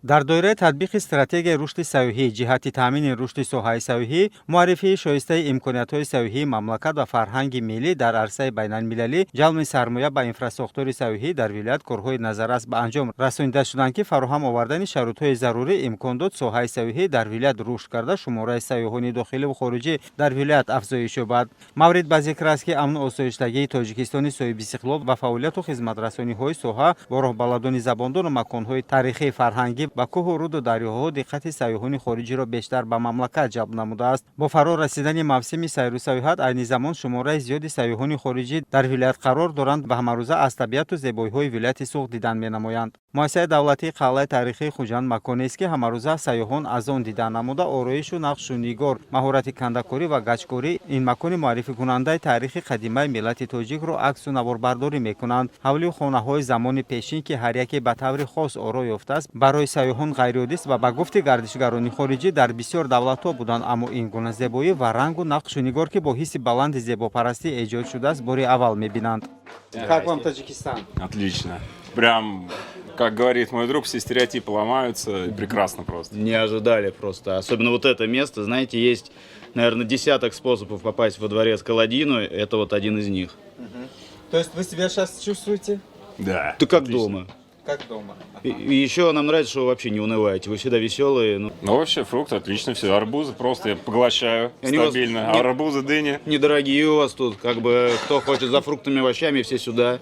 Дар доираи татбиқи стратегияи рушди сайёҳӣ ҷиҳати таъмини рушди соҳаи сайёҳӣ, муаррифии шоистаи имкониятҳои сайёҳии мамлакат ва фарҳанги миллӣ дар арсаи байналмилалӣ, ҷалби сармоя ба инфрасохтори сайёҳӣ дар вилоят корҳои назаррас ба анҷом расонида шуданд, ки фароҳам овардани шароитҳои зарурӣ имкон дод соҳаи сайёҳӣ дар вилоят рушд карда, шумораи сайёҳони дохиливу хориҷӣ дар вилоят афзоиш ёбад. Маврид ба зикр аст, ки амну осоиштагии Тоҷикистони соҳибистиқлол ва фаъолияту хизматрасониҳои соҳа бо роҳбаладони забондону маконҳои тарихии фарҳангӣ ба кӯҳу руду дарёҳо диққати сайёҳони хориҷиро бештар ба мамлакат ҷалб намудааст. Бо фаро расидани мавсими сайру сайёҳат, айни замон шумораи зиёди сайёҳони хориҷӣ дар вилоят қарор доранд ва ҳамарӯза аз табиату зебоиҳои вилояти Суғд дидан менамоянд. Муассисаи давлатии қалъаи тарихии Хуҷанд маконест, ки ҳамарӯза сайёҳон аз он дидан намуда, ороишу нақшу нигор, маҳорати кандакорӣ ва гачкорӣ ин макони муаррификунандаи таърихи қадимаи миллати тоҷикро аксу наворбардорӣ мекунанд. Ҳавлию хонаҳои замони пешин, ки ҳар яке ба таври хос оро ёфтааст, барои сайёҳон ғайриоддист ва ба гуфти гардишгарони хориҷӣ, дар бисёр давлатҳо буданд, аммо ин гуна зебоӣ ва рангу нақшу нигор, ки бо ҳисси баланди зебопарастӣ эҷод шудааст, бори аввал мебинанд. Как вам Таджикистан? Отлично. Прям, как говорит мой друг, все стереотипы ломаются. Прекрасно просто. Не ожидали просто. Особенно вот это место. Знаете, есть, наверное, десяток способов попасть во дворец Каладину. Это вот один из них. То есть вы себя сейчас чувствуете Да. Ты как Отлично. Дома. Как дома? И еще нам нравится, что вы вообще не унываете. Вы всегда веселые. Ну, Ну, вообще, фрукты отлично, все. Арбузы просто я поглощаю Они у вас стабильно. Арбузы, дыни. Недорогие у вас тут. Как бы, кто хочет за фруктами, овощами, все сюда.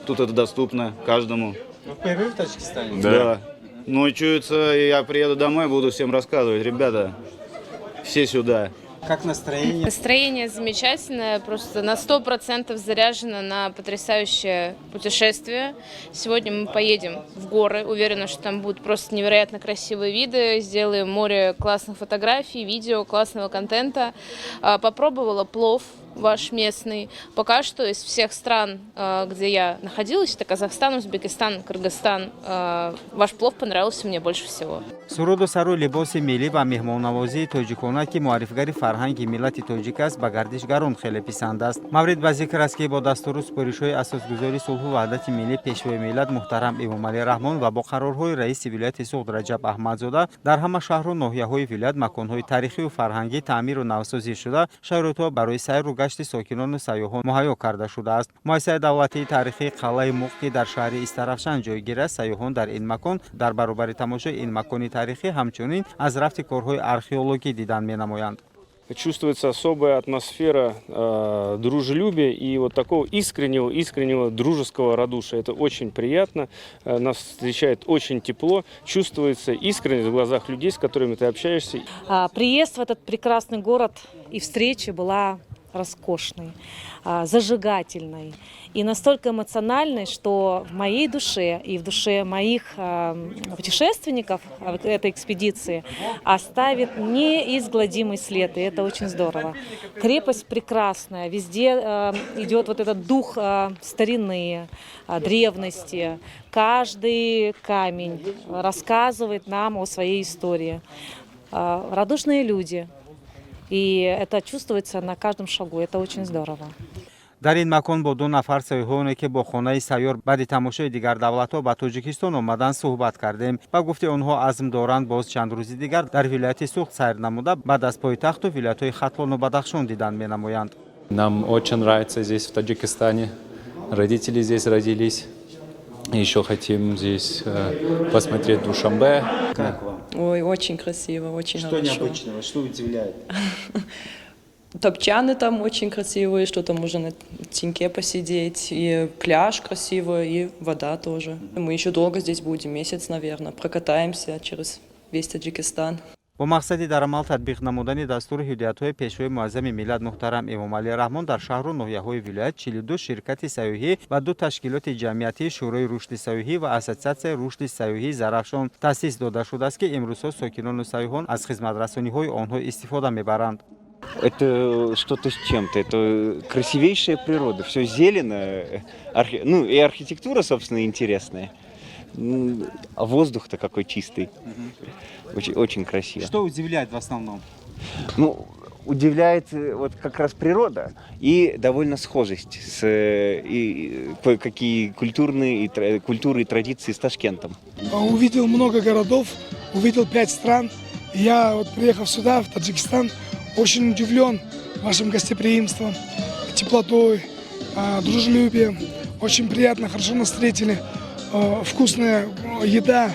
Тут это доступно каждому. Вы впервые в Таджикистане? Да. Ну, и чуется, я приеду домой, буду всем рассказывать. Ребята, все сюда. Как настроение? Настроение замечательное, просто на 100% заряжено на потрясающее путешествие. Сегодня мы поедем в горы, уверена, что там будут просто невероятно красивые виды, сделаем море классных фотографий, видео, классного контента. Попробовала плов ваш местный. Пока что из всех стран, где я находилась, это Казахстан, Узбекистан, Кыргызстан, ваш плов понравился мне больше всего. Суруду сару, либоси миллӣ ва меҳмоннавозии тоҷикона, ки муаррифгари фарҳанги миллати тоҷик аст, ба гардишгарон хеле писанд аст. Маврид ба зикр аст, ки бо дастуру супоришҳои асосгузори сулҳу ваҳдати миллӣ, Пешвои миллат муҳтарам Эмомалӣ Раҳмон ва бо қарорҳои раиси вилояти Суғд Раҷаб Аҳмадзода дар ҳама шаҳру ноҳияҳои вилоят маконҳои тарихию фарҳангӣ таъмиру навсозӣ шуда, шароитҳо барои сайру гашти сокинону сайёҳон муҳайё карда шудааст. Муассисаи давлатии таърихии қалъаи Муғ, ки дар шаҳри Истаравшан ҷойгир аст, сайёҳон дар ин макон дар баробари тамошои ин макони тарихӣ ҳамчунин аз рафти корҳои археологӣ дидан менамоянд. Чувствуется особая атмосфера дружелюбия и вот такого искреннего, искреннего дружеского радушия. Это очень приятно, нас встречает очень тепло, чувствуется искренность в глазах людей, с которыми ты общаешься. Приезд в этот прекрасный город и встреча была роскошной, зажигательной и настолько эмоциональной, что в моей душе и в душе моих путешественников этой экспедиции оставит неизгладимый след, и это очень здорово. Крепость прекрасная, везде идет вот этот дух старины, древности. Каждый камень рассказывает нам о своей истории. Радушные люди. И это чувствуется на каждом шагу. Это очень здорово. Дар ин макон бо ду нафар сайёҳоне, ки бо хонаи сайёр баъди тамошои дигар давлатҳо ба Тоҷикистон омаданд, суҳбат кардем. Ба гуфти онҳо, азм доранд боз чанд рӯзи дигар дар вилояти Суғд сайр намуда, баъд аз пойтахту вилоятҳои Хатлону Бадахшон дидан менамоянд. Нам очень нравится здесь, в Таджикистане. Родители здесь родились. Еще хотим здесь посмотреть Душанбе. Как вам? Ой, очень красиво, очень Что хорошо. необычного, что удивляет? Топчаны там очень красивые, что там можно на теньке посидеть, и пляж красивый, и вода тоже. Мы еще долго здесь будем, месяц, наверное, прокатаемся через весь Таджикистан. Бо мақсади дар амал татбиқ намудани дастуру ҳидоятҳои Пешвои муаззами миллат муҳтарам Эмомалӣ Раҳмон дар шаҳру ноҳияҳои вилоят 42 ширкати сайёҳӣ ва ду ташкилоти ҷамъиятии Шӯрои рушди сайёҳӣ ва Ассотсиатсияи рушди сайёҳии Зарафшон таъсис дода шудааст, ки имрӯзҳо сокинону сайёҳон аз хизматрасониҳои онҳо истифода мебаранд. Это что-то с чем-то. Это красивейшая природа. Все зелено. Ну и архитектура, собственно, интересная. А воздух-то какой чистый. Очень, очень красиво. Что удивляет в основном? Ну, Удивляет вот как раз природа и довольно схожесть с и кое-какие культурные и культуры и традиции с Ташкентом. Увидел много городов, увидел пять стран. И я, вот приехав сюда, в Таджикистан, очень удивлен вашим гостеприимством, теплотой, дружелюбием. Очень приятно, хорошо нас встретили. Вкусная еда,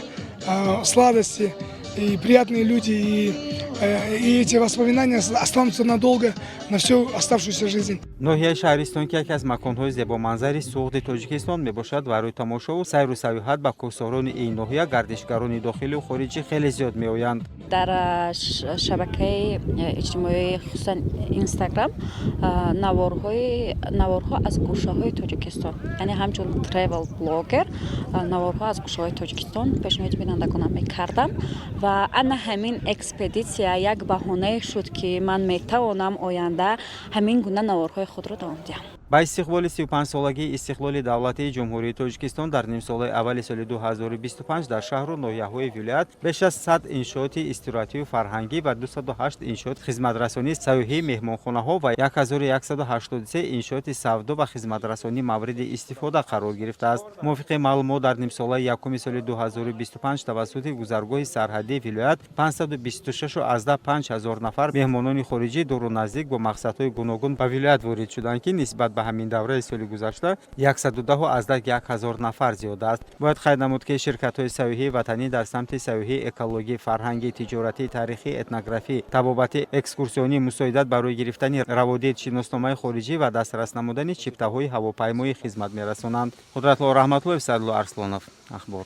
сладости и приятные люди. И эти воспоминания останутся надолго, на всю оставшуюся жизнь. Ноҳияи Шаҳристон, ки яке аз маконҳои зебоманзари Суғди Тоҷикистон мебошад, барои тамошову сайру сайёҳат ба кӯҳсорони ин ноҳия гардишгарони дохилию хориҷӣ хеле зиёд меоянд. Дар шабакаи иҷтимоӣ, хусусан Инстаграм, наворҳо аз гӯшаҳои Тоҷикистон, яъне ҳамчун тревел блогер наворҳо аз гӯшаҳои Тоҷикистон пешниҳоди бинандагонам мекардам ва ана ҳамин экспедитсия як баҳонае шуд, ки ман метавонам оянда ҳамин гуна наворҳои худро давом диҳам. Ба истиқболи 35-солагии истиқлоли давлатии Ҷумҳурии Тоҷикистон дар нимсолаи аввали соли 2025 дар шаҳру ноҳияҳои вилоят беш аз 100 иншооти истироҳатию фарҳангӣ ва 208 иншооти хизматрасонии сайёҳӣ, меҳмонхонаҳо ва 1183 иншооти савдо ва хизматрасонӣ мавриди истифода қарор гирифтааст. Мувофиқи маълумот, дар нимсолаи якуми соли 2025 тавассути гузаргоҳи сарҳадии вилоят 526,5 ҳазор нафар меҳмонони хориҷӣ дуру наздик бо мақсадҳои гуногун ба вилоят ворид шуданд, ки нисбат ба ҳамин давраи соли гузашта 110,1 ҳазор нафар зиёд аст. Бояд қайд намуд, ки ширкатҳои сайёҳии ватанӣ дар самти сайёҳии экологӣ, фарҳангӣ, тиҷоратӣ, таърихӣ, этнографӣ, табобатӣ, экскурсионӣ, мусоидат барои гирифтани раводид, шиносномаи хориҷӣ ва дастрас намудани чиптаҳои ҳавопаймоӣ хизмат мерасонанд. Қудратулло Раҳматуллоев, Саидло Арслонов, Ахбор.